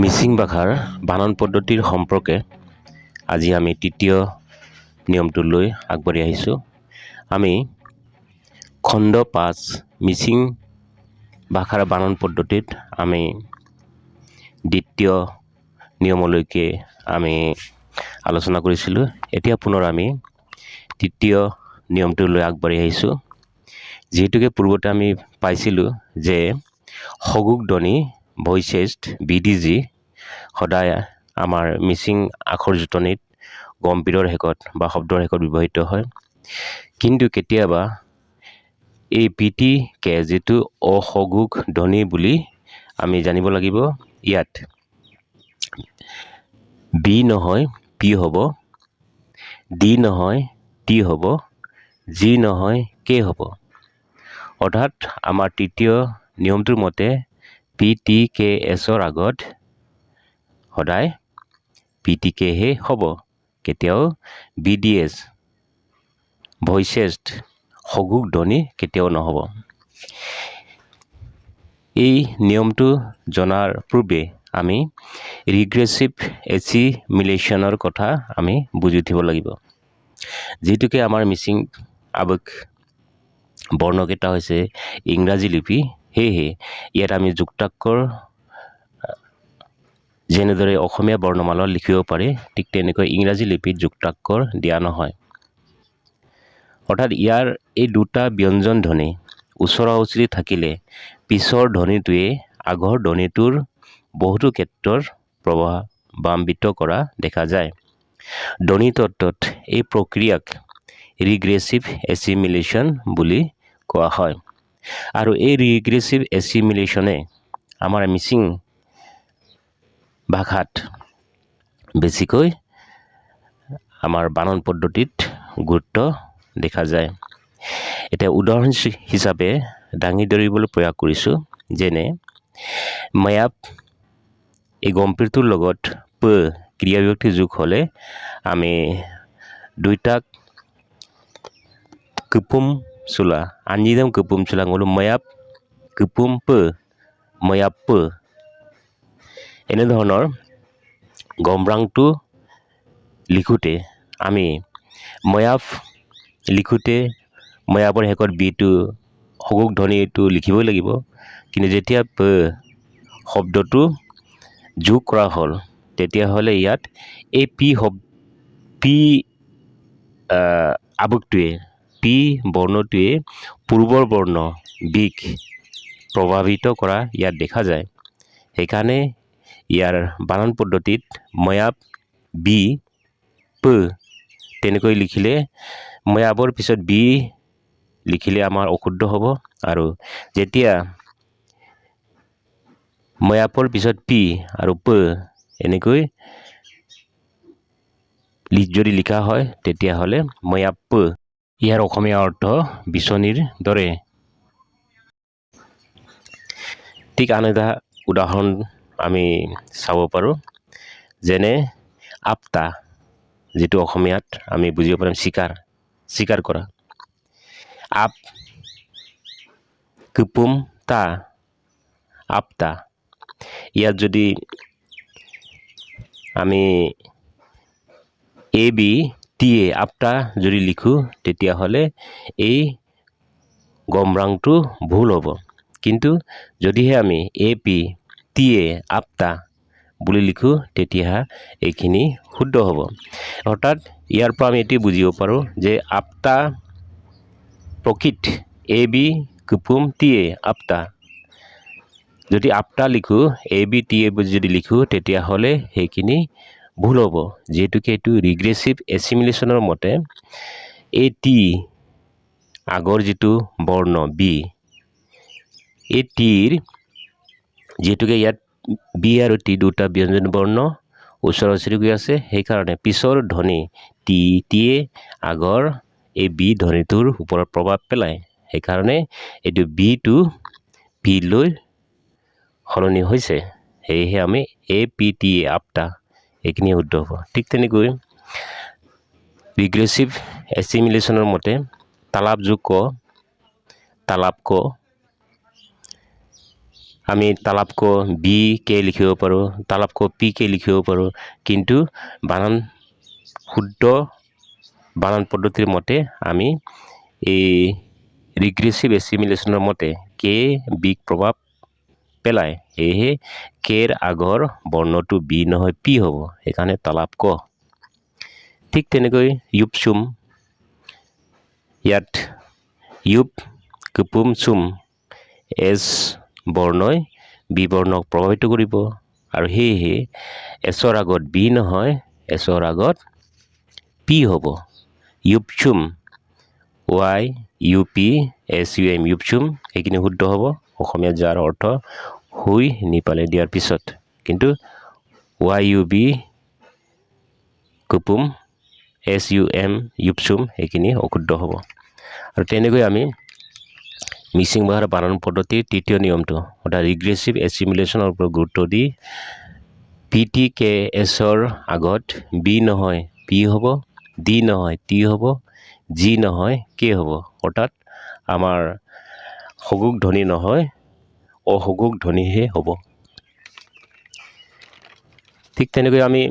মিচিং ভাষাৰ বানান পদ্ধতিৰ সম্পৰ্কে আজি আমি তৃতীয় নিয়মটো লৈ আগবাঢ়ি আহিছোঁ। আমি খণ্ড 5 মিচিং ভাষাৰ বানান পদ্ধতিত আমি দ্বিতীয় নিয়মলৈকে আমি আলোচনা কৰিছিলোঁ। এতিয়া পুনৰ আমি তৃতীয় নিয়মটো লৈ আগবাঢ়ি আহিছোঁ। যিহেতুকে পূৰ্বতে আমি পাইছিলোঁ যে সঘোষ ধ্বনি, ভইচেছড বি ডি জি সদায় আমাৰ মিচিং আখৰ জোঁটনিত গম্ভীৰৰ শেষত বা শব্দৰ শেষত ব্যৱহৃত হয়। কিন্তু কেতিয়াবা এই পি টি কে, যিটো অসঘোষ ধ্বনি বুলি আমি জানিব লাগিব, ইয়াত বি নহয় পি হ'ব, ডি নহয় টি হ'ব, জি নহয় কে হ'ব। অৰ্থাৎ আমাৰ তৃতীয় নিয়মটোৰ মতে পি টি কে এছৰ আগত সদায় পি টি কেহে হ'ব, কেতিয়াও বি ডি এছ ভইচেছড সঘোষ ধ্বনি কেতিয়াও নহ'ব। এই নিয়মটো জনাৰ পূৰ্বে আমি ৰিগ্ৰেছিভ এছিমিলেশ্যনৰ কথা আমি বুজি উঠিব লাগিব। যিহেতুকে আমাৰ মিচিং আৱেগ বৰ্ণকেইটা হৈছে ইংৰাজী লিপি, সেয়েহে ইয়াত আমি যুক্তাক্ষৰ যেনেদৰে অসমীয়া বৰ্ণমালাত লিখিব পাৰি, ঠিক তেনেকৈ ইংৰাজী লিপিত যুক্তাক্ষৰ দিয়া নহয়। অৰ্থাৎ ইয়াৰ এই দুটা ব্যঞ্জন ধ্বনি ওচৰা ওচৰি থাকিলে পিছৰ ধ্বনিটোৱে আগৰ ধ্বনিটোৰ বহুতো ক্ষেত্ৰত প্ৰভাৱান্বিত কৰা দেখা যায়। ধ্বনি তত্ত্বত এই প্ৰক্ৰিয়াক ৰিগ্ৰেছিভ এছিমিলেশ্যন বুলি কোৱা হয় আৰু এই ৰিগ্ৰেছিভ এছিমিলেশ্যনে আমাৰ মিচিং ভাষাত বেছিকৈ আমাৰ বানান পদ্ধতিত গুৰুত্ব দেখা যায়। এতিয়া উদাহৰণ হিচাপে দাঙি ধৰিবলৈ প্ৰয়াস কৰিছোঁ, যেনে ময়াপ, এই গম্ভীৰটোৰ লগত প ক্ৰিয়া বিভক্তি যোগ হ'লে আমি দুইটাক কুপুম চোলা আঞ্জিদম কুপুম চোলা গ'লো, ময়াপ কুপুম প, ময়াপ প, এনেধৰণৰ গমৰাংটো লিখোঁতে আমি ময়াফ লিখোঁতে ময়াপৰ শেষত বিটো সঘোষ ধ্বনিটো লিখিবই লাগিব। কিন্তু যেতিয়া প শব্দটো যোগ কৰা হ'ল, তেতিয়াহ'লে ইয়াত এই পি শব্দ, পি আৱেগটোৱে, পি বৰ্ণটোৱে পূৰ্বৰ বৰ্ণ বিক প্ৰভাৱিত কৰা ইয়াত দেখা যায়। সেইকাৰণে ইয়াৰ বানান পদ্ধতিত ময়াপ বি প তেনেকৈ লিখিলে, ময়াবৰ পিছত বি লিখিলে আমাৰ অশুদ্ধ হ'ব আৰু যেতিয়া ময়াপৰ পিছত পি আৰু প এনেকৈ যদি লিখা হয়, তেতিয়াহ'লে ময়াপ, ইয়াৰ অসমীয়া অৰ্থ বিচনীৰ দৰে। ঠিক আন এটা উদাহৰণ আমি চাব পাৰোঁ, যেনে আপতা, যিটো অসমীয়াত আমি বুজিব পাৰিম চিকাৰ, চিকাৰ কৰা। আপ কুপুম তা, আপতা। ইয়াত যদি আমি এ বি টি এ আপতা যদি লিখোঁ, তেতিয়াহ'লে এই গমৰাংটো ভুল হ'ব। কিন্তু যদিহে আমি এ পি টি এ আপতা বুলি লিখোঁ, তেতিয়া এইখিনি শুদ্ধ হ'ব। অৰ্থাৎ ইয়াৰ পৰা আমি এইটোৱে বুজিব পাৰোঁ যে আপতা প্ৰকৃত এ বি কুপুম টি এ আপতা, যদি আপতা লিখোঁ, এ বি টি এ যদি লিখোঁ, তেতিয়াহ'লে সেইখিনি ভুল হ'ব। যিহেতুকে এইটো ৰিগ্ৰেছিভ এছিমিলেশ্যনৰ মতে এই টি আগৰ যিটো বৰ্ণ বি, এই টিৰ, যিহেতুকে ইয়াত বি আৰু টি দুটা ব্যঞ্জন বৰ্ণ ওচৰা ওচৰিকৈ আছে, সেইকাৰণে পিছৰ ধ্বনি টি, টিয়ে আগৰ এই বি ধ্বনিটোৰ ওপৰত প্ৰভাৱ পেলায়। সেইকাৰণে এইটো বিটো পি লৈ সলনি হৈছে। সেয়েহে আমি এ পি টি এ আপটা, এইখিনি শুদ্ধ হ'ব। ঠিক তেনেকৈ ৰিগ্ৰেছিভ এছিমিলেশ্যনৰ মতে তালাপ যোগ ক, তালাপ ক। আমি তালাপক বি কে লিখিব পাৰোঁ, তালাপক পি কে লিখিব পাৰোঁ, কিন্তু বানান শুদ্ধ বানান পদ্ধতিৰ মতে আমি এই ৰিগ্ৰেছিভ এছিমিলেশ্যনৰ মতে কে বিক প্ৰভাৱ পেলায়। সেয়েহে কেৰ আগৰ বৰ্ণটো বি নহয় পি হ'ব, সেইকাৰণে তালাপ ক। ঠিক তেনেকৈ ইউপচুম, ইয়াত ইউপ কুপুম চুম এছ বৰ্ণই বি বৰ্ণক প্ৰভাৱিত কৰিব আৰু সেয়েহে এছৰ আগত বি নহয় এছৰ আগত পি হ'ব। ইউপচুম, Y U P S U M, ইউপচুম, সেইখিনি শুদ্ধ হ'ব অসমীয়াত, যাৰ অৰ্থ শুই নিপালে দিয়াৰ পিছত। কিন্তু why U B কুপুম S U M ইউপচুম, সেইখিনি অশুদ্ধ হ'ব। আৰু তেনেকৈ আমি মিচিং ভাষাৰ বানান পদ্ধতিৰ তৃতীয় নিয়মটো, অৰ্থাৎ ৰিগ্ৰেছিভ এছিমিলেশ্যনৰ ওপৰত গুৰুত্ব দি পি টি কে এছৰ আগত বি নহয় পি হ'ব, ডি নহয় টি হ'ব, জি নহয় কে হ'ব, অৰ্থাৎ আমাৰ সগুক ধ্বনি নহয় অসগুক ধ্বনিহে হ'ব। ঠিক তেনেকৈ আমি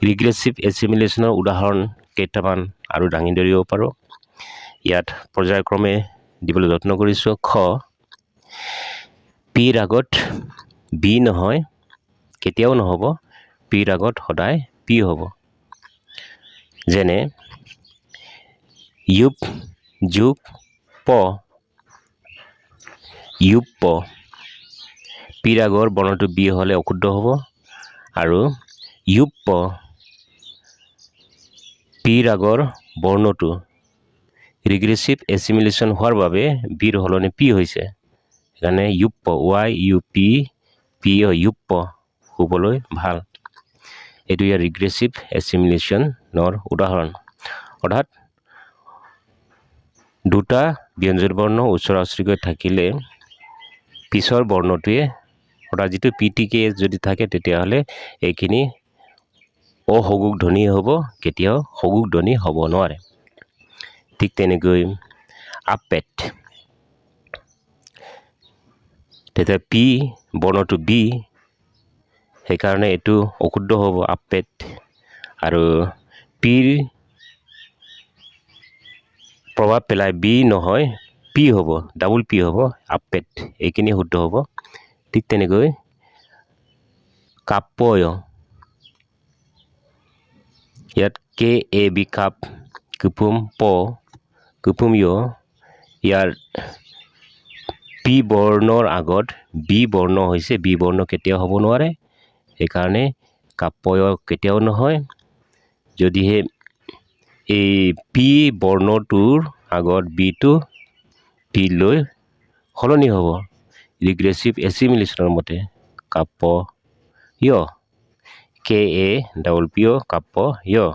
ৰিগ্ৰেছিভ এছিমিলেশ্যনৰ উদাহৰণ কেইটামান আৰু দাঙি ধৰিব পাৰোঁ। ইয়াত পৰ্যায়ক্ৰমে দিবলৈ যত্ন কৰিছোঁ। খ, পিৰ আগত বি নহয়, কেতিয়াও নহ'ব, পিৰ আগত সদায় পি হ'ব। যেনে ইউপ যোগ প, ইউপ প, পিৰ আগৰ বৰ্ণটো বি হ'লে অশুদ্ধ হ'ব। আৰু ইউপ প, পিৰ আগৰ বৰ্ণটো ৰিগ্ৰেছিভ এছিমিলেশ্যন হোৱাৰ বাবে বিৰ সলনি পি হৈছে, সেইকাৰণে ইউপ প, why U P P অ, ইউপ প, শুবলৈ ভাল। এইটো ইয়াৰ ৰিগ্ৰেছিভ এছিমিলেশ্যনৰ উদাহৰণ। অৰ্থাৎ দুটা ব্যঞ্জন বৰ্ণ ওচৰা ওচৰিকৈ থাকিলে পিছৰ বৰ্ণটোৱে, অৰ্থাৎ যিটো পি টি কে যদি থাকে, তেতিয়াহ'লে এইখিনি অসগুক ধ্বনি হ'ব, কেতিয়াও সগুক ধ্বনি হ'ব নোৱাৰে। ঠিক তেনেকৈ আপেট, তেতিয়া পি বৰ্ণটো বি, সেইকাৰণে এইটো অশুদ্ধ হ'ব আপেট। আৰু পিৰ প্ৰভাৱ পেলাই বি নহয় পি হ'ব, ডাবুল পি হ'ব, আপেট, এইখিনি শুদ্ধ হ'ব। ঠিক তেনেকৈ কাপয়, ইয়াত কে এ বি কাপ কুপুম প কুপুম য়, ইয়াৰ পি বৰ্ণৰ আগত বি বৰ্ণ হৈছে, বি বৰ্ণ কেতিয়াও হ'ব নোৱাৰে, সেইকাৰণে কাপয় কেতিয়াও নহয়। যদিহে এই পি বৰ্ণটোৰ আগত বিটো পি লৈ সলনি হ'ব ৰিগ্ৰেছিভ এছিমিলেশ্যনৰ মতে, কাপ য়, K A double P O, কাপ য়।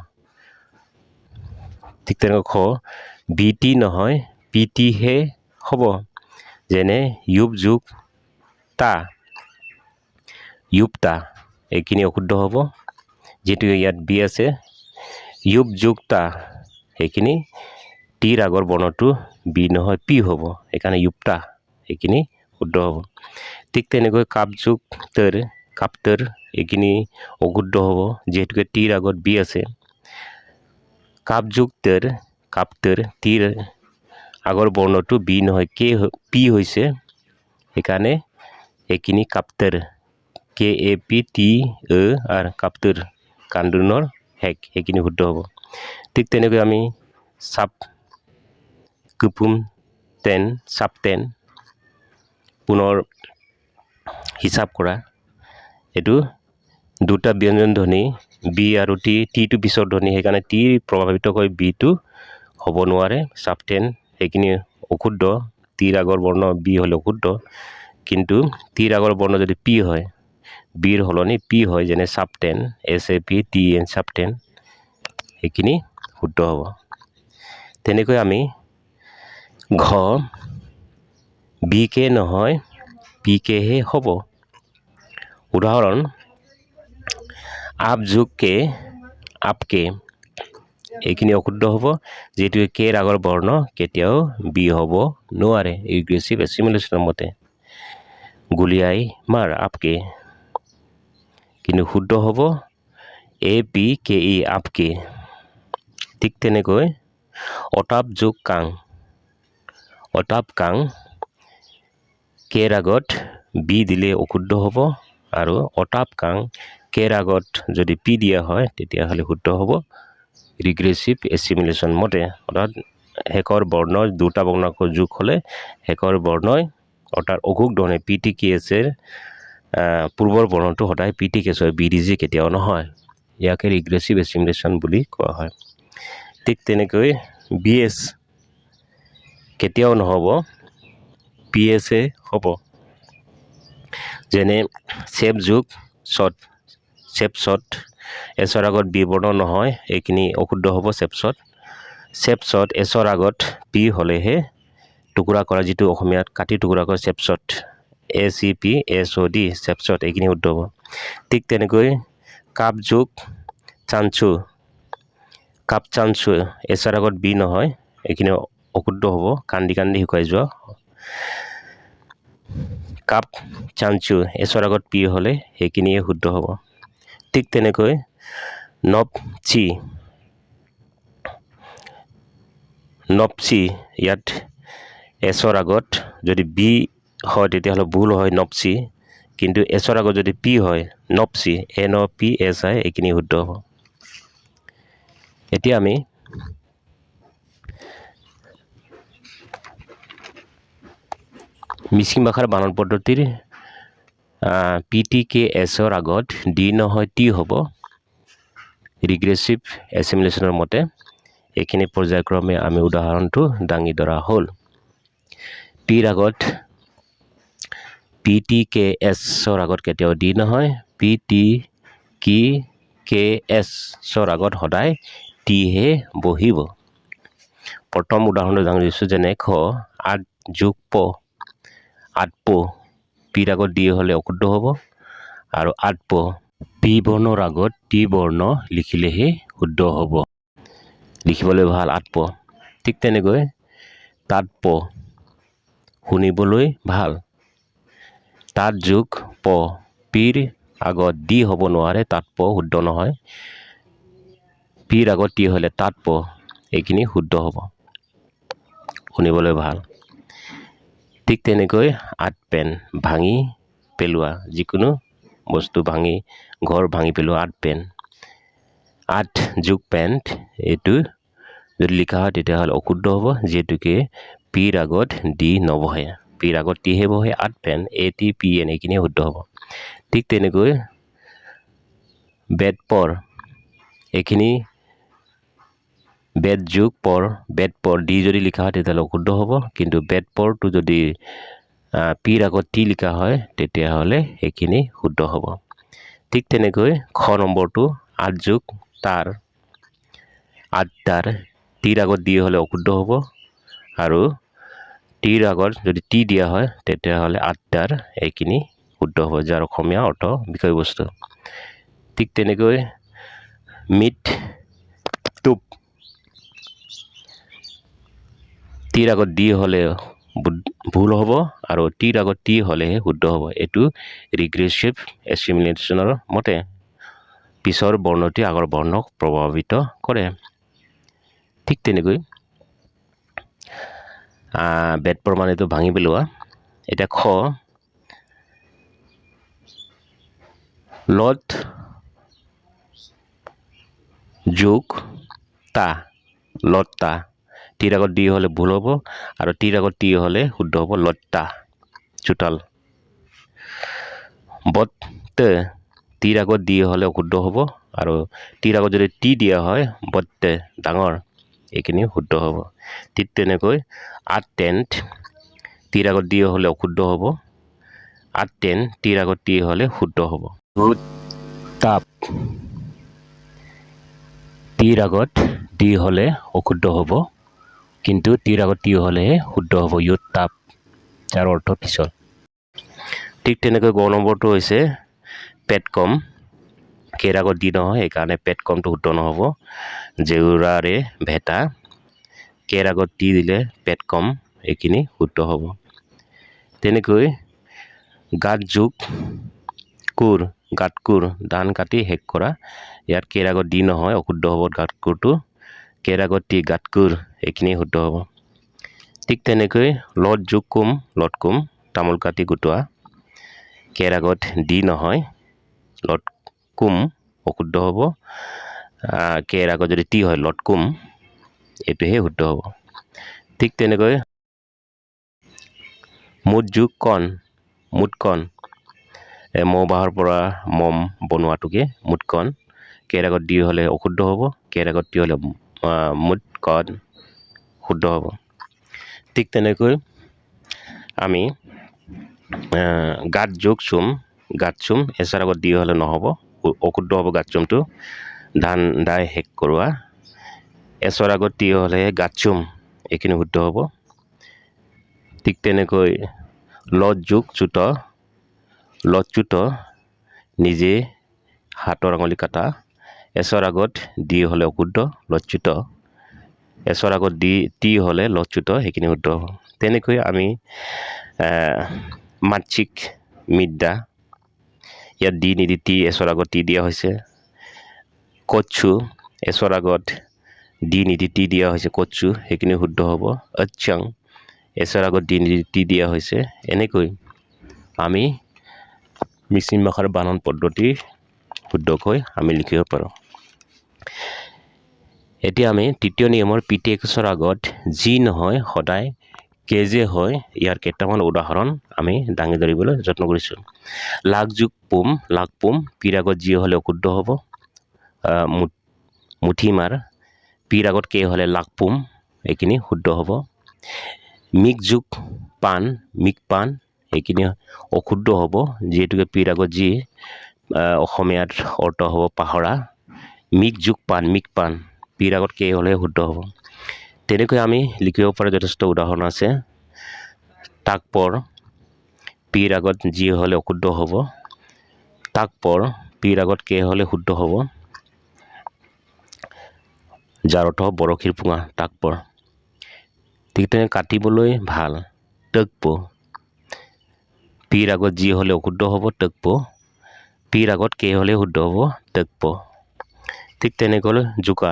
ঠিক তেনেকৈ খ, বি টি নহয় পি টিহে হ'ব। যেনে ইউপ যোগ তা, ইউপতা, এইখিনি অশুদ্ধ হ'ব, যিহেতু ইয়াত বি আছে। ইউপ যোগ তা, সেইখিনি টিৰ আগৰ বৰ্ণটো বি নহয় পি হ'ব, সেইকাৰণে ইউপতা, সেইখিনি শুদ্ধ হ'ব। ঠিক তেনেকৈ কাপ যোগ তৰ, কাপ্তৰ, এইখিনি অশুদ্ধ হ'ব, যিহেতুকে টিৰ আগত বি আছে। কাপ যোগ তৰ, কাপ্তৰ, টিৰ আগৰ বৰ্ণটো বি নহয় কে পি হৈছে, সেইকাৰণে এইখিনি কাপ্তৰ, K A P T A R, কাপ্তৰ, কান্দোনৰ শেষ, সেইখিনি শুদ্ধ হ'ব। ঠিক তেনেকৈ আমি চাপ কুপুম টেন, চাপ টেন, পুনৰ হিচাপ কৰা, এইটো দুটা ব্যঞ্জন ধ্বনি বি আৰু টি, টিটো পিছৰ ধ্বনি, সেইকাৰণে টি প্ৰভাৱিত কৰি বিটো হ'ব নোৱাৰে। চাপ টেন, সেইখিনি অশুদ্ধ, টিৰ আগৰ বৰ্ণ বি হ'লে অশুদ্ধ। কিন্তু টিৰ আগৰ বৰ্ণ যদি পি হয়, বিৰ সলনি পি হয়, যেনে চাপ ten, S A P T N, চাপ টেন, সেইখিনি শুদ্ধ হ'ব। তেনেকৈ আমি ঘ, বি কে নহয় পি কেহে হ'ব। উদাহৰণ আপ যোগ কে, আপ কে, এইখিনি অশুদ্ধ হ'ব, যিহেতু কেৰ আগৰ বৰ্ণ কেতিয়াও বি হ'ব নোৱাৰে ৰিগ্ৰেছিভ এছিমিলেশ্যনৰ মতে। গুলিয়াই মাৰ আপকে, কিন্তু শুদ্ধ হ'ব এ পি কে ই আপকে। ঠিক তেনেকৈ অতাপ যোগ কাং, অতাপ কাং, কেৰ আগত বি দিলে অশুদ্ধ হ'ব আৰু অতাপ কাং কেৰ আগত যদি পি দিয়া হয় তেতিয়াহ'লে শুদ্ধ হ'ব ৰিগ্ৰেছিভ এছিমিলেশ্যন মতে। অৰ্থাৎ শেষৰ বৰ্ণ দুটা বৰ্ণক যোগ হ'লে শেষৰ বৰ্ণই অৰ্থাৎ অঘোষ ধৰণে পি টি কে এছৰ পূৰ্বৰ বৰ্ণটো সদায় পি টি কেছ হয়, বি ডি জি কেতিয়াও নহয়। ইয়াকে ৰিগ্ৰেছিভ এছিমিলেশ্যন বুলি কোৱা হয়। ঠিক তেনেকৈ বি এছ কেতিয়াও নহ'ব, পি এছ এ হ'ব। যেনে চেপ যোগ চট, চেপ চট, এছৰ আগত বি বৰ্ণ নহয়, এইখিনি অশুদ্ধ হ'ব চেপচট। চেপচট এছৰ আগত পি হ'লেহে টুকুৰা কৰা, যিটো অসমীয়াত কাটি টুকুৰা কৰে চেপচট, এ চি পি এছ অ' ডি চেপচট, এইখিনি শুদ্ধ হ'ব। ঠিক তেনেকৈ কাপ যোগ চাঞ্চু, কাপ চাঞ্চু, এছৰ আগত বি নহয়, এইখিনি অশুদ্ধ হ'ব, কান্দি কান্দি শুকাই যোৱা। কাপ চাঞ্চু এছৰ আগত পি হ'লে সেইখিনিয়ে শুদ্ধ হ'ব। ঠিক তেনেকৈ নপচি, নপচি ইয়াত এছৰ আগত যদি বি হয় তেতিয়াহ'লে ভুল হয় নপচি, কিন্তু এছৰ আগত যদি পি হয় নপচি, N O' P S I, এইখিনি শুদ্ধ হ'ব। এতিয়া আমি মিচিং ভাষাৰ বানান পদ্ধতিৰ পি টি কে এছৰ আগত ডি নহয় টি হ'ব ৰিগ্ৰেছিভ এছিমিলেশ্যনৰ মতে। এইখিনি পৰ্যায়ক্ৰমে আমি উদাহৰণটো দাঙি ধৰা হ'ল। পিৰ আগত পি টি কে এছৰ আগত কেতিয়াও ডি নহয়, পি টি কি কে এছৰ আগত সদায় টিহে বহিব। প্ৰথম উদাহৰণটো দাঙি দিছোঁ, যেনে খ আঠ যোগ প, আঠ প, পিৰ আগত ডি হ'লে অশুদ্ধ হ'ব আৰু আঠ প পি বৰ্ণৰ আগত টি বৰ্ণ লিখিলেহে শুদ্ধ হ'ব, লিখিবলৈ ভাল আঠ প। ঠিক তেনেকৈ তাত প শুনিবলৈ ভাল, তাত যোগ প, পিৰ আগত ডি হ'ব নোৱাৰে, তাত প শুদ্ধ নহয়, পিৰ আগত টি হ'লে তাত প, এইখিনি শুদ্ধ হ'ব, শুনিবলৈ ভাল। ঠিক তেনেকৈ আঠ পেন ভাঙি পেলোৱা, যিকোনো বস্তু ভাঙি ঘৰ ভাঙি পেলোৱা আঠ পেন, আঠ যোগ পেণ্ট এইটো যদি লিখা হয় তেতিয়াহ'লে অশুদ্ধ হ'ব, যিহেতুকে পিৰ আগত ডি নবহে, পিৰ আগত টিহে বহে, আঠ pen a T P N এইখিনিয়ে শুদ্ধ হ'ব। ঠিক তেনেকৈ বেদ পৰ, এইখিনি বেদ যোগ পৰ, বেদ পৰ ডি যদি লিখা হয় তেতিয়াহ'লে অশুদ্ধ হ'ব, কিন্তু বেদ পৰটো যদি পিৰ আগত টি লিখা হয় তেতিয়াহ'লে সেইখিনি শুদ্ধ হ'ব। ঠিক তেনেকৈ খ নম্বৰটো আঠ যোগ তাৰ, আঠ তাৰ, টিৰ আগত ডি হ'লে অশুদ্ধ হ'ব আৰু টিৰ আগত যদি টি দিয়া হয় তেতিয়াহ'লে আঠ তাৰ এইখিনি শুদ্ধ হ'ব, যাৰ অসমীয়া অৰ্থ বিষয়বস্তু। ঠিক তেনেকৈ মিট টোপ, টিৰ আগত ডি হ'লে ভুল হ'ব আৰু টিৰ আগত টি হ'লেহে শুদ্ধ হ'ব। এইটো ৰিগ্ৰেছিভ এছিমিলেশ্যনৰ মতে পিছৰ বৰ্ণটোৱে আগৰ বৰ্ণক প্ৰভাৱিত কৰে। ঠিক তেনেকৈ বেদ প্ৰমাণিত ভাঙি পেলোৱা। এতিয়া খ লত যোগ তা, লতা, টিৰ আগত ডি হ'লে ভুল হ'ব আৰু টিৰ আগত টি হ'লে শুদ্ধ হ'ব, লতা চোতাল। বত টিৰ আগত ডি হ'লে শুদ্ধ হ'ব আৰু টিৰ আগত যদি টি দিয়া হয় বত ডাঙৰ, এইখিনি শুদ্ধ হ'ব। ঠিক তেনেকৈ আঠ টেণ্ট, টিৰ আগত ডি হ'লে অশুদ্ধ হ'ব, আঠ টেন টিৰ আগত টি হ'লে শুদ্ধ হ'ব। তাপ টিৰ আগত ডি হ'লে অশুদ্ধ হ'ব, কিন্তু টিৰ আগত টি হ'লেহে শুদ্ধ হ'ব, ইউত তাপ, যাৰ অৰ্থ পিছল। ঠিক তেনেকৈ গ নম্বৰটো হৈছে পেট কম, কেৰ আগত ডি নহয় সেইকাৰণে পেট কমটো শুদ্ধ নহ'ব। জেউৰাৰে ভেটা, কেৰ আগত টি দিলে পেট কম, এইখিনি শুদ্ধ হ'ব। তেনেকৈ গাত যোগ কোৰ, গাতকুৰ, ধান কাটি শেষ কৰা। ইয়াত কেৰ আগত দি নহয়, অশুদ্ধ হ'ব গাতকুৰটো। কেৰ আগত টি, গাতকুৰ, এইখিনিয়ে শুদ্ধ হ'ব। ঠিক তেনেকৈ লত যোগ কুম, লত কুম, তামোল কাটি গোটোৱা। কেৰ আগত দি নহয়, লত কুম অশুদ্ধ হ'ব। কেৰ আগত যদি টি হয়, লত কুম, এইটোহে শুদ্ধ হ'ব। ঠিক তেনেকৈ মুঠ যোগ কণ, মুঠকণ, মৌ বাঁহৰ পৰা মম বনোৱাটোকে মুঠকণ। কেৰ আগত দি হ'লে অশুদ্ধ হ'ব, কেৰ আগত টি হ'লে মুঠকণ শুদ্ধ হ'ব। ঠিক তেনেকৈ আমি গাত যোগ চুম, গাত চুম, এচাৰ আগত দি হ'লে নহ'ব, অশুদ্ধ হ'ব গাত চুমটো। ধান দাই শেষ কৰোৱা। এচৰ আগত টি হ'লে গাত চুম, এইখিনি শুদ্ধ হ'ব। ঠিক তেনেকৈ লত যোগ চ্যুত, লচ্যুত, নিজে হাতৰ আঙুলি কাটা। এচৰ আগত দি হ'লে অশুদ্ধ, লচ্যুত। এচৰ আগত দি টি হ'লে লচ্যুত, সেইখিনি শুদ্ধ হ'ব। তেনেকৈ আমি মাতৃক মিদ্যা, ইয়াত দি নিদি টি, এচৰ আগত টি দিয়া হৈছে। কচ্ছু, এচৰ আগত দি নিদি টি দিয়া হৈছে, কচ্ছু, সেইখিনি শুদ্ধ হ'ব। অচ্চাং, এচৰ আগত দি নিদি টি দিয়া হৈছে। এনেকৈ আমি মিচিং ভাষাৰ বানান পদ্ধতি শুদ্ধকৈ আমি লিখিব পাৰোঁ। এতিয়া আমি তৃতীয় নিয়মৰ পি টি এক্সৰ আগত যি নহয় সদায় কে যে হয়, ইয়াৰ কেইটামান উদাহৰণ আমি দাঙি ধৰিবলৈ যত্ন কৰিছোঁ। লাগ যোগ পুম, লাগ পুম, পিৰ আগত যি হ'লে অশুদ্ধ হ'ব, মুঠি মাৰ। পিৰ আগত কে হ'লে লাগ পুম, এইখিনি শুদ্ধ হ'ব। মিক যোগ পান, মিক পান, এইখিনি অশুদ্ধ হ'ব, যিহেতুকে পিৰ আগত যি, অসমীয়াত অৰ্থ হ'ব পাহৰা। মিক যোগ পান, মিক পান, পিৰ আগত কে হ'লে শুদ্ধ হ'ব। তেনেকৈ আমি লিখিব পৰা যথেষ্ট উদাহৰণ আছে। তাকপৰ, পিৰ আগত যি হ'লে অশুদ্ধ হ'ব। তাকপৰ, পিৰ আগত কে হ'লে শুদ্ধ হ'ব, যাৰ অৰ্থ বৰশীৰ পুঙা, তাকপৰ। ঠিক তেনেকৈ কাটিবলৈ ভাল, তকপ, পিৰ আগত যি হ'লে অশুদ্ধ হ'ব, তকপ। পিৰ আগত কে হ'লে শুদ্ধ হ'ব, তকপ। ঠিক তেনেকৈ জোকা,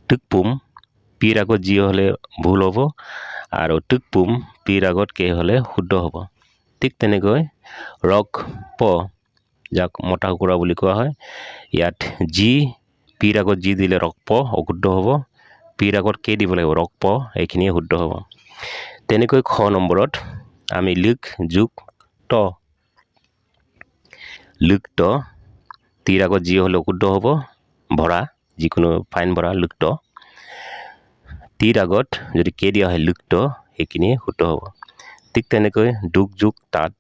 টুকপুম, পিৰ আগত যি হ'লে ভুল হ'ব আৰু টুকপুম পিৰ আগত কে হ'লে শুদ্ধ হ'ব। ঠিক তেনেকৈ ৰক প, যাক মতা কুকুৰা বুলি কোৱা হয়, ইয়াত জি, পিৰ আগত জি দিলে ৰক প অশুদ্ধ হ'ব, পিৰ আগত কে দিব লাগিব, ৰক প, এইখিনিয়ে শুদ্ধ হ'ব। তেনেকৈ খ নম্বৰত আমি লিক যোগ ত, লিক ত, টিৰ আগত জি হ'লে অশুদ্ধ হ'ব, ভৰা, যিকোনো ফাইন ভৰা, লিক ত। টিৰ আগত যদি কে দিয়া হয় লিক ত, সেইখিনিয়ে শুদ্ধ হ'ব। ঠিক তেনেকৈ দুখ যোগ তাত,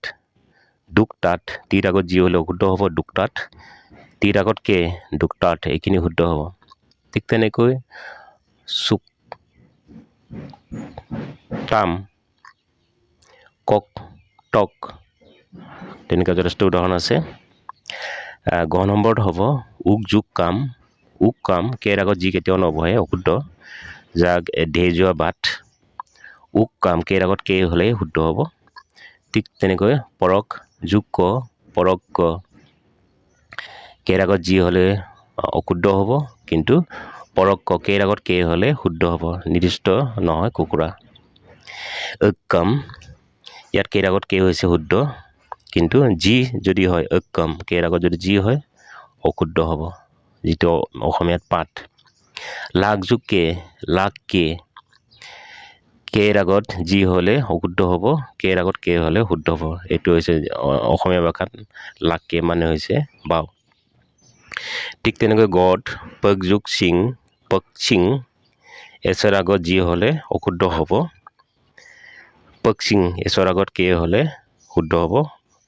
দুখ তাত, টিৰ আগত জি হ'লে অশুদ্ধ হ'ব, দুখ তাত। টিৰ আগত কে, দুখ তাত, এইখিনি শুদ্ধ হ'ব। ঠিক তেনেকৈ চুক তাম, কক টক, তেনেকুৱা যথেষ্ট উদাহৰণ আছে। গ নম্বৰত হ'ব উক যোগ কাম, উক কাম, কেৰ আগত যি কেতিয়াও নবহে, অশুদ্ধ, যাক ঢেৰ যোৱা বাট। উক কাম, কেৰ আগত কে হ'লে শুদ্ধ হ'ব। ঠিক তেনেকৈ পৰক যোগ ক, পৰক ক, কেৰ আগত যি হ'লে অশুদ্ধ হ'ব, কিন্তু পৰক ক, কেৰ আগত কে হ'লে শুদ্ধ হ'ব, নিৰ্দিষ্ট নহয় কুকুৰা। কাম, ইয়াত কেৰ আগত কে হৈছে শুদ্ধ, কিন্তু যি যদি হয় কাম, কেৰ আগত যদি যি হয় অশুদ্ধ হ'ব, যিটো অসমীয়াত পাত। লাগ যোগ কে, লাগ কে, কেৰ আগত যি হ'লে অশুদ্ধ হ'ব, কেৰ আগত কে হ'লে শুদ্ধ হ'ব। এইটো হৈছে অসমীয়া ভাষাত লাগ কে মানে হৈছে বাও। ঠিক তেনেকৈ গদ, পক যোগ চিং, পক চিং, এছৰ আগত যি হ'লে অশুদ্ধ হ'ব, পক চিং, এছৰ আগত কে হ'লে শুদ্ধ হ'ব,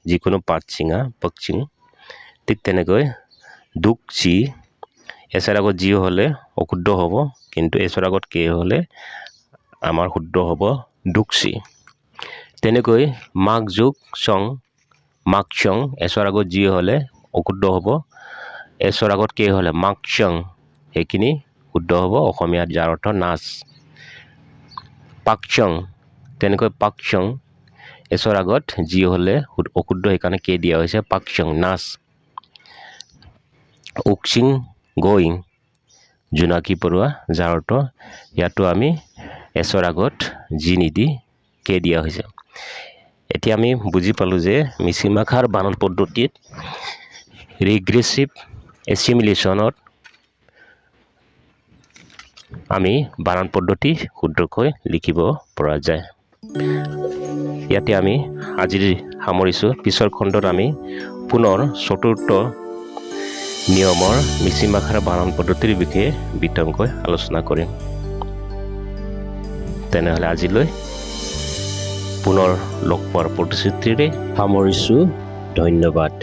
যিকোনো পাত চিঙা পক চিং। ঠিক তেনেকৈ দুক চি, এছৰ আগত যি হ'লে অশুদ্ধ হ'ব, কিন্তু এছৰ আগত কে হ'লে আমাৰ শুদ্ধ হ'ব, দুকচি। তেনেকৈ মাঘ যোগ চং, মাঘ চং, এছৰ আগত যি হ'লে অশুদ্ধ হ'ব, এছৰ আগত কে হ'লে মাঘ চং, সেইখিনি শুদ্ধ হ'ব, অসমীয়াত যাৰ অৰ্থ নাচ। পাকচং, তেনেকৈ পাকচং, এছৰ আগত জি হ'লে অশুদ্ধ, সেইকাৰণে কে দিয়া হৈছে। পাকচং, নাচ। উকচিং গয়িং, জোনাকী পৰুৱা, যাৰ অৰ্থ ইয়াতো আমি এছৰ আগত জি নিদি কে দিয়া হৈছে। এতিয়া আমি বুজি পালোঁ যে মিচিং ভাষাৰ বানান পদ্ধতিত ৰিগ্ৰেছিভ এছিমিলেশ্যনত আমি বানান পদ্ধতি শুদ্ধকৈ লিখিব পৰা যায়। ইয়াতে আমি আজিৰ সামৰিছোঁ। পিছৰ খণ্ডত আমি পুনৰ চতুৰ্থ নিয়মৰ মিচিং ভাষাৰ বানান পদ্ধতিৰ বিষয়ে বিতংকৈ আলোচনা কৰিম। তেনেহ'লে আজিলৈ পুনৰ লগ পোৱাৰ প্ৰতিশ্ৰুতিৰে সামৰিছোঁ। ধন্যবাদ।